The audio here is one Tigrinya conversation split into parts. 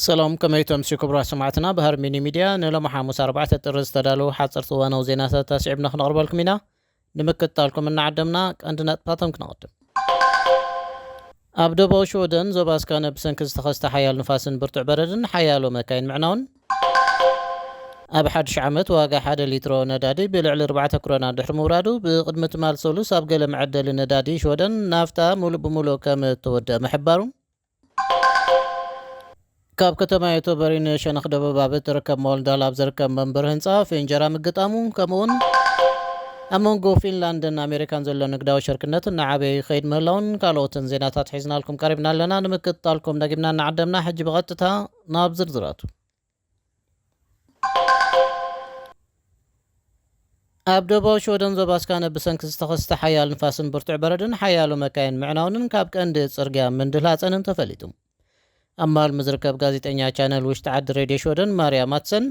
ሰላም፣ ከመይ ተምስዩ ክቡራት ሰማዕትና? ብሃርሚኒ ሚድያ ንሎሚ ሓሙስ ኣርባዕተ ጥሪ ዝተዳለዉ ሓፀርቲ እዋናዊ ዜናታት ኣስዒብና ክነቕርበልኩም ኢና። ንምክትታልኩም እናዓደምና ቀንዲ ነጥብታቶም ክነቕድም። ኣብ ደቡባዊ ሽወደን ዞባ ስካነ ብሰንኪ ዝተኸስተ ሓያል ንፋስን ብርቱዕ በረድን ሓያሎ መካይን ምዕናውን፣ ኣብ ሓድሽ ዓመት ዋጋ ሓደ ሊትሮ ነዳዲ ብልዕሊ ኣርባዕተ ክሮና ድሕሪ ምውራዱ፣ ብቕድሚ ትማል ሰሉስ ኣብ ገለ መዐደሊ ነዳዲ ሽወደን ናፍታ ሙሉእ ብሙሉእ ከም እተወደአ ምሕባሩ፣ ካብ ከተማ ዮቶበሪ ንሸነኽ ደቡብ ኣብ እትርከብ ሞልዳል ኣብ ዝርከብ መንበሪ ህንፃ ፍንጀራ ምግጣሙ፣ ከምኡውን ኣብ መንጎ ፊንላንድን ኣሜሪካን ዘሎ ንግዳዊ ሸርክነት እናዓበየ ይኸይድ ምህላውን ካልኦትን ዜናታት ሒዝናልኩም ቀሪብና ኣለና። ንምክትታልኩም ደጊምና እናዓደምና፣ ሕጂ ብቐጥታ ናብ ዝርዝራቱ። ኣብ ደቡባዊ ሽወደን ዞባ ስካነ ብሰንኪ ዝተኸስተ ሓያል ንፋስን ብርቱዕ በረድን ሓያሎ መካይን ምዕናውንን ካብ ቀንዲ ጽርግያ ምንድላጸንን ተፈሊጡ። ኣብ ማልም ዝርከብ ጋዜጠኛ ቻነል ውሽጢ ዓዲ ሬድዮ ሽወደን ማርያ ማትሰን፣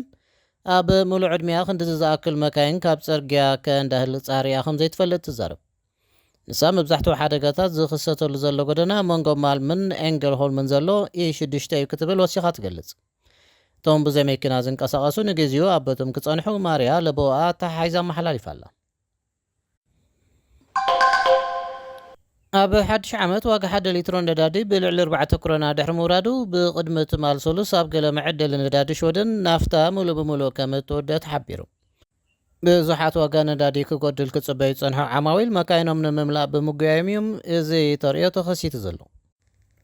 ኣብ ሙሉእ ዕድሚኣ ክንድዚ ዝኣክል መካይን ካብ ጽርግያ ከእንዳህልጻ ሪኣ ከም ዘይትፈልጥ ትዛረብ። ንሳ መብዛሕትኡ ሓደጋታት ዝኽሰተሉ ዘሎ ጎደና ኣብ መንጎ ማልምን ኤንገልሆልምን ዘሎ ኢ ሽዱሽተ እዩ ክትብል ወሲኻ ትገልጽ። እቶም ብዘይ መኪና ዝንቀሳቐሱ ንግዜኡ ኣብ ቦቶም ክጸንሑ ማርያ ለበዋኣ ኣተሓሒዛ ኣመሓላሊፋ ኣላ። ኣብ ሓድሽ ዓመት ዋጋ ሓደ ሊትሮ ነዳዲ ብልዕሊ ኣርባዕተ ክሮና ድሕሪ ምውራዱ፣ ብቕድሚ ትማል ሰሉስ ኣብ ገለ መዐደሊ ነዳዲ ሽወደን ናፍታ ሙሉእ ብሙሉእ ከም እትወደአ ተሓቢሩ። ብዙሓት ዋጋ ነዳዲ ክጎድል ክጽበዩ ዝጸንሑ ዓማዊል መካይኖም ንምምላእ ብምጉያዮም እዮም እዚ ተርእዮ ተኸሲቱ ዘሎ።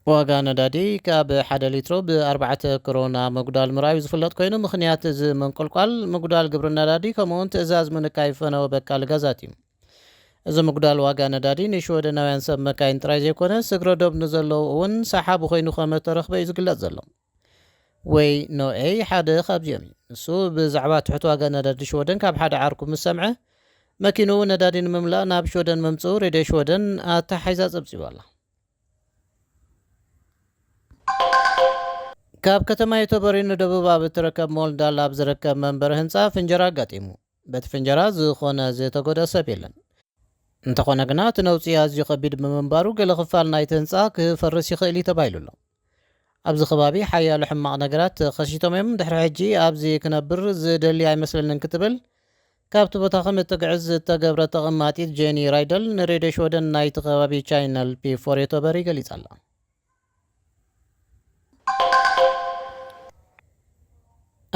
ዋጋ ነዳዲ ካብ ሓደ ሊትሮ ብኣርባዕተ ክሮና ምጉዳል ምርኣዩ ዝፍለጥ ኮይኑ፣ ምኽንያት እዚ ምንቁልቋል ምጉዳል ግብሪ ነዳዲ፣ ከምኡውን ትእዛዝ ምንካይ ፈነወ በካሊ ጋዛት እዩ። እዚ ምጉዳል ዋጋ ነዳዲ ንሽወደናውያን ሰብ መካይን ጥራይ ዘይኮነ፣ ስግረ ዶብ ንዘለዉ እውን ሰሓቢ ኮይኑ ከም እተረኽበ እዩ ዝግለጽ ዘሎ። ወይ ኖኤይ ሓደ ካብዚኦም እዩ። ንሱ ብዛዕባ ትሑት ዋጋ ነዳዲ ሽወደን ካብ ሓደ ዓርኩ ምስ ሰምዐ፣ መኪንኡ ነዳዲ ንምምላእ ናብ ሽወደን ምምጽኡ ሬድዮ ሽወደን ኣተሓሒዛ ጸብጺባ ኣላ። ካብ ከተማ ዮቶበሪ ንደቡብ ኣብ እትርከብ ሞልዳል ኣብ ዝርከብ መንበሪ ህንጻ ፍንጀራ ኣጋጢሙ። በቲ ፍንጀራ ዝኾነ ዝተጎድአ ሰብ የለን። እንተኾነ ግና እቲ ነውጺ ኣዝዩ ከቢድ ብምንባሩ ገለ ክፋል ናይቲ ህንጻ ክፈርስ ይኽእል እዩ ተባሂሉ ኣሎ። ኣብዚ ከባቢ ሓያሎ ሕማቕ ነገራት ተኸሲቶም እዮም። ድሕሪ ሕጂ ኣብዚ ክነብር ዝደሊ ኣይመስለንን ክትብል ካብቲ ቦታ ከም እትግዕዝ ዝተገብረ ተቐማጢት ጄኒ ራይደል ንሬድዮ ሽወደን ናይቲ ከባቢ ቻይነል ፒ ፎር ዮቶበሪ ገሊጻ ኣላ።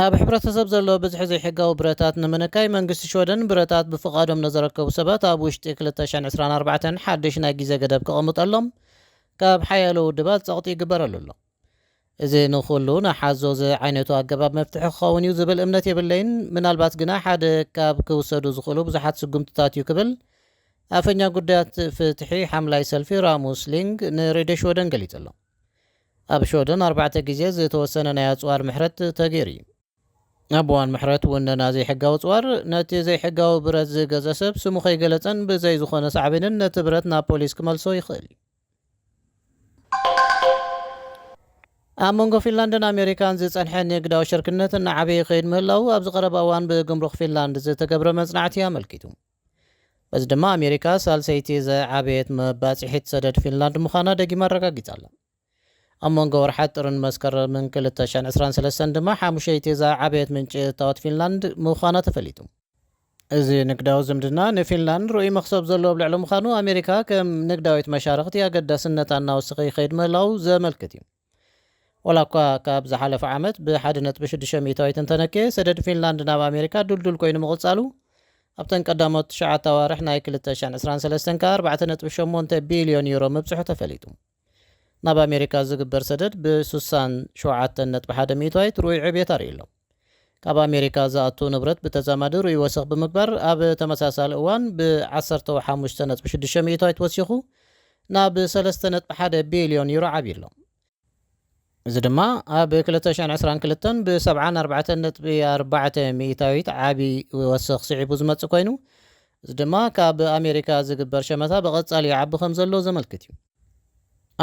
ኣብ ሕብረተሰብ ዘሎ ብዝሒ ዘይሕጋዊ ብረታት ንምንካይ መንግስቲ ሽወደን ብረታት ብፍቓዶም ንዘረከቡ ሰባት ኣብ ውሽጢ ክልተ ሽሕን ዕስራን ኣርባዕተን ሓድሽ ናይ ግዜ ገደብ ከቐምጠሎም ካብ ሓያሎ ውድባት ጸቕጢ ይግበረሉ ኣሎ። እዚ ንኹሉ ንሓዞ ዝዓይነቱ ኣገባብ መፍትሒ ክኸውን እዩ ዝብል እምነት የብለይን፣ ምናልባት ግና ሓደ ካብ ክውሰዱ ዝኽእሉ ብዙሓት ስጉምትታት እዩ ክብል ኣፈኛ ጉዳያት ፍትሒ ሓምላይ ሰልፊ ራሙስ ሊንግ ንሬድዮ ሽወደን ገሊጹ ኣሎ። ኣብ ሽወደን ኣርባዕተ ግዜ ዝተወሰነ ናይ ኣጽዋር ምሕረት ተገይሩ እዩ። ኣብ እዋን ምሕረት ውነና ዘይሕጋዊ ኣጽዋር ነቲ ዘይሕጋዊ ብረት ዝገዘ ሰብ ስሙ ከይገለጸን ብዘይ ዝኾነ ሳዕቤንን ነቲ ብረት ናብ ፖሊስ ክመልሶ ይኽእል እዩ። ኣብ መንጎ ፊንላንድን ኣሜሪካን ዝጸንሐ ንግዳዊ ሽርክነት እናዓበየ ይኸይድ ምህላዉ ኣብዚ ቀረባ እዋን ብግምሩክ ፊንላንድ ዝተገብረ መጽናዕቲ ኣመልኪቱ። በዚ ድማ ኣሜሪካ ሳልሰይቲ ዝዓበየት መባጺሒት ሰደድ ፊንላንድ ምዃና ደጊማ ኣረጋጊጻ ኣላ። ኣብ መንጎ ወርሓት ጥርን መስከረምን ክልተ ሽሕን ዕስራን ሰለስተን ድማ ሓሙሸይቲ ዝዓበየት ምንጪ እታወት ፊንላንድ ምዃና ተፈሊጡ። እዚ ንግዳዊ ዝምድና ንፊንላንድ ርኡይ መኽሰብ ዘለዎ ኣብ ልዕሊ ምዃኑ ኣሜሪካ ከም ንግዳዊት መሻርኽቲ ኣገዳስነታ እናወሰኸ ይኸይድ ምህላዉ ዘመልክት እዩ። ወላ እኳ ካብ ዝሓለፈ ዓመት ብ ሓደ ነጥቢ ሽዱሽተ ሚእታዊት እንተነክየ፣ ሰደድ ፊንላንድ ናብ ኣሜሪካ ዱልዱል ኮይኑ ምቕጻሉ፣ ኣብተን ቀዳሞት ትሽዓተ ኣዋርሕ ናይ ክልተ ሽሕን ዕስራን ሰለስተን ከኣ ኣርባዕተ ነጥቢ ሸሞንተ ቢልዮን ዩሮ ምብጽሑ ተፈሊጡ። ናብ ኣሜሪካ ዝግበር ሰደድ ብ ስሳን ሸውዓተን ነጥቢ ሓደ ሚእታዊት ርኡይ ዕብየት ኣርእዩ ኣሎ። ካብ ኣሜሪካ ዝኣቱ ንብረት ብተዛማዲ ርኡይ ወሰኽ ብምግባር፣ ኣብ ተመሳሳሊ እዋን ብ ዓሰርተ ሓሙሽተ ነጥቢ ሽዱሽተ ሚእታዊት ወሲኹ ናብ ሰለስተ ነጥቢ ሓደ ቢልዮን ዩሮ ዓብዩ ኣሎ። እዚ ድማ ኣብ ክልተ ሽሕን ዕስራን ክልተን ብ ሰብዓን ኣርባዕተን ነጥቢ ኣርባዕተ ሚእታዊት ዓቢ ወሰኽ ስዒቡ ዝመጽእ ኮይኑ፣ እዚ ድማ ካብ ኣሜሪካ ዝግበር ሸመታ ብቐጻሊ ይዓቢ ከም ዘሎ ዘመልክት እዩ።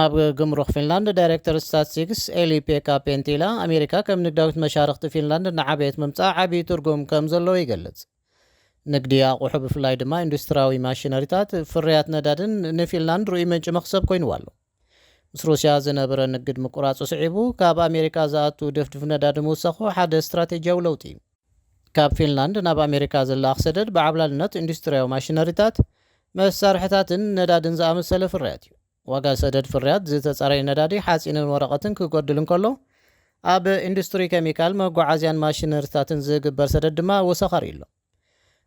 ኣብ ግምሩክ ፊንላንድ ዳይሬክተር ስታትስቲክስ ኤሊ ፔካ ፔንቲላ፣ ኣሜሪካ ከም ንግዳዊት መሻርኽቲ ፊንላንድ እናዓበየት ምምጻእ ዓቢ ትርጉም ከም ዘለዎ ይገልጽ። ንግዲ ኣቑሑ፣ ብፍላይ ድማ ኢንዱስትሪያዊ ማሽነሪታት፣ ፍርያት ነዳድን ንፊንላንድ ርኡይ ምንጪ መኽሰብ ኮይንዋ ኣሎ። ምስ ሩስያ ዝነበረ ንግድ ምቁራጹ ስዒቡ፣ ካብ ኣሜሪካ ዝኣቱ ድፍድፍ ነዳዲ ምውሳኹ ሓደ ስትራቴጂያዊ ለውጢ እዩ። ካብ ፊንላንድ ናብ ኣሜሪካ ዝለኣኽ ሰደድ ብዓብላልነት ኢንዱስትሪያዊ ማሽነሪታት፣ መሳርሕታትን ነዳድን ዝኣመሰለ ፍርያት እዩ። ዋጋ ሰደድ ፍርያት ዝተጻረየ ነዳዲ፣ ሓጺንን ወረቐትን ክጎድል እንከሎ፣ ኣብ ኢንዱስትሪ ኬሚካል፣ መጓዓዝያን ማሽነሪታትን ዝግበር ሰደድ ድማ ወሰኸር ኣሎ።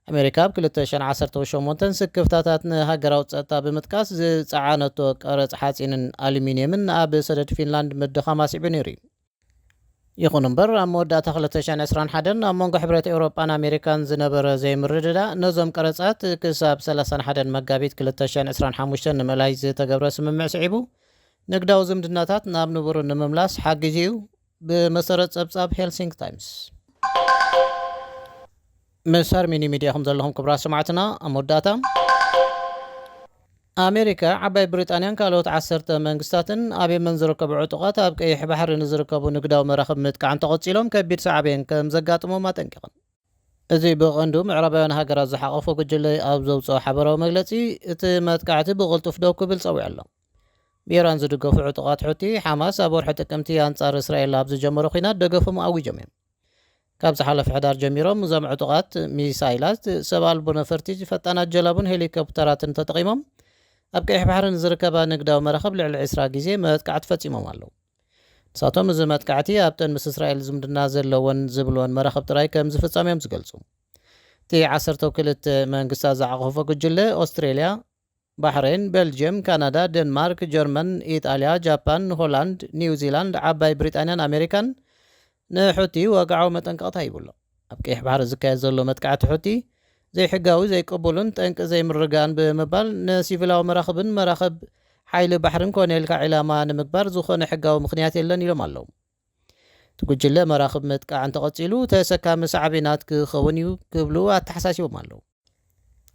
ኣሜሪካ ኣብ ክልተ ሽሕን ዓሰርተ ሸሞንተን ስክፍታታት ንሃገራዊ ጸጥታ ብምጥቃስ ዝጸዓነቶ ቀረጽ ሓጺንን ኣሉሚንየምን ኣብ ሰደድ ፊንላንድ ምድኻም ኣስዒቡ ነይሩ እዩ። ይኹን እምበር፣ ኣብ መወዳእታ ክልተ ሽሕን ዕስራን ሓደን ኣብ መንጎ ሕብረት ኤውሮጳን ኣሜሪካን ዝነበረ ዘይምርድዳእ፣ ነዞም ቀረጻት ክሳብ ሰላሳን ሓደን መጋቢት ክልተ ሽሕን ዕስራን ሓሙሽተን ንምእላይ ዝተገብረ ስምምዕ ስዒቡ፣ ንግዳዊ ዝምድናታት ናብ ንቡር ንምምላስ ሓጊዙ እዩ፣ ብመሰረት ጸብጻብ ሄልሲንክ ታይምስ። ምስ ሃርሚኒ ሚድያ ከም ዘለኹም ክቡራት ሰማዕትና፣ ኣብ መወዳእታ፣ ኣሜሪካ፣ ዓባይ ብሪጣንያን ካልኦት ዓሰርተ መንግስታትን ኣብ የመን ዝርከቡ ዕጡቓት ኣብ ቀይሕ ባሕሪ ንዝርከቡ ንግዳዊ መራኽብ ምጥቃዕ እንተቐጺሎም፣ ከቢድ ሳዕቤን ከም ዘጋጥሞም ኣጠንቂቐን። እዚ ብቐንዱ ምዕራባውያን ሃገራት ዝሓቐፎ ጉጅለ ኣብ ዘውፅኦ ሓበራዊ መግለፂ፣ እቲ መጥቃዕቲ ብቕልጡፍ ደው ክብል ጸዊዑ ኣሎ። ብኢራን ዝድገፉ ዕጡቓት ሑቲ፣ ሓማስ፣ ኣብ ወርሒ ጥቅምቲ ኣንጻር እስራኤል ኣብ ዝጀመሮ ኲናት ደገፎም ኣዊጆም እዮም። ካብ ዝሓለፈ ሕዳር ጀሚሮም፣ እዞም ዕጡቓት ሚሳይላት፣ ሰብ ኣልቦ ነፈርቲ፣ ፈጣናት ጀላቡን ሄሊኮፕተራትን ተጠቒሞም፣ ኣብ ቀይሕ ባሕሪ ንዝርከባ ንግዳዊ መራኽብ ልዕሊ ዕስራ ግዜ መጥቃዕቲ ፈጺሞም ኣለዉ። ንሳቶም፣ እዚ መጥቃዕቲ ኣብተን ምስ እስራኤል ዝምድና ዘለወን ዝብልወን መራኽብ ጥራይ ከም ዝፍጸም እዮም ዝገልጹ። እቲ ዓሰርተ ክልተ መንግስታት ዝዓቐፎ ጉጅለ፣ ኦስትሬልያ፣ ባሕሬን፣ ቤልጅየም፣ ካናዳ፣ ደንማርክ፣ ጀርመን፣ ኢጣልያ፣ ጃፓን፣ ሆላንድ፣ ኒውዚላንድ፣ ዓባይ ብሪጣንያን ኣሜሪካን ንሑቲ ወግዓዊ መጠንቀቕታ ሂቡ ኣሎ። ኣብ ቀይሕ ባሕሪ ዝካየድ ዘሎ መጥቃዕቲ ሑቲ ዘይሕጋዊ፣ ዘይቅቡልን ጠንቂ ዘይምርግጋእን ብምባል፣ ንሲቪላዊ መራኽብን መራኽብ ሓይሊ ባሕርን ኮነ ኢልካ ዒላማ ንምግባር ዝኾነ ሕጋዊ ምኽንያት የለን ኢሎም ኣለዉ። እቲ ጉጅለ፣ መራኽብ ምጥቃዕ እንተቐጺሉ፣ ተሰካሚ ሳዕቤናት ክኸውን እዩ ክብሉ ኣተሓሳሲቦም ኣለዉ።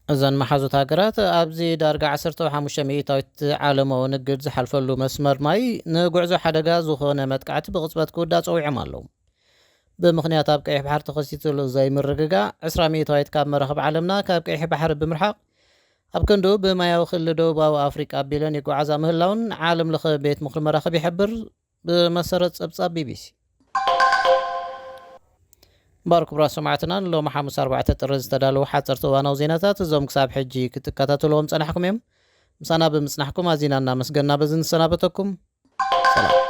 እዘን መሓዙት ሃገራት፣ ኣብዚ ዳርጋ ዓሰርተ ሓሙሽተ ሚእታዊት ዓለማዊ ንግድ ዝሓልፈሉ መስመር ማይ፣ ንጉዕዞ ሓደጋ ዝኾነ መጥቃዕቲ ብቕጽበት ክውዳእ ጸዊዖም ኣለዉ። ብምኽንያት ኣብ ቀይሕ ባሕሪ ተኸሲቱ ዘሎ ዘይምርግጋእ፣ ዕስራ ሚእታዊት ካብ መራኽብ ዓለምና ካብ ቀይሕ ባሕሪ ብምርሓቕ፣ ኣብ ክንድኡ ብማያዊ ክሊ ደቡባዊ ኣፍሪቃ ኣቢለን ይጓዓዛ ምህላውን ዓለም ለኸ ቤት ምኽሪ መራኽብ ይሕብር፣ ብመሰረት ጸብጻብ ቢቢሲ። እምበኣር ክቡራት ሰማዕትና፣ ንሎሚ ሓሙስ ኣርባዕተ ጥሪ ዝተዳለዉ ሓጸርቲ እዋናዊ ዜናታት፣ እዞም ክሳብ ሕጂ ክትከታተልዎም ጸናሕኩም እዮም። ምሳና ብምጽናሕኩም ኣዚና እናመስገና በዚ ንሰናበተኩም። ሰላም።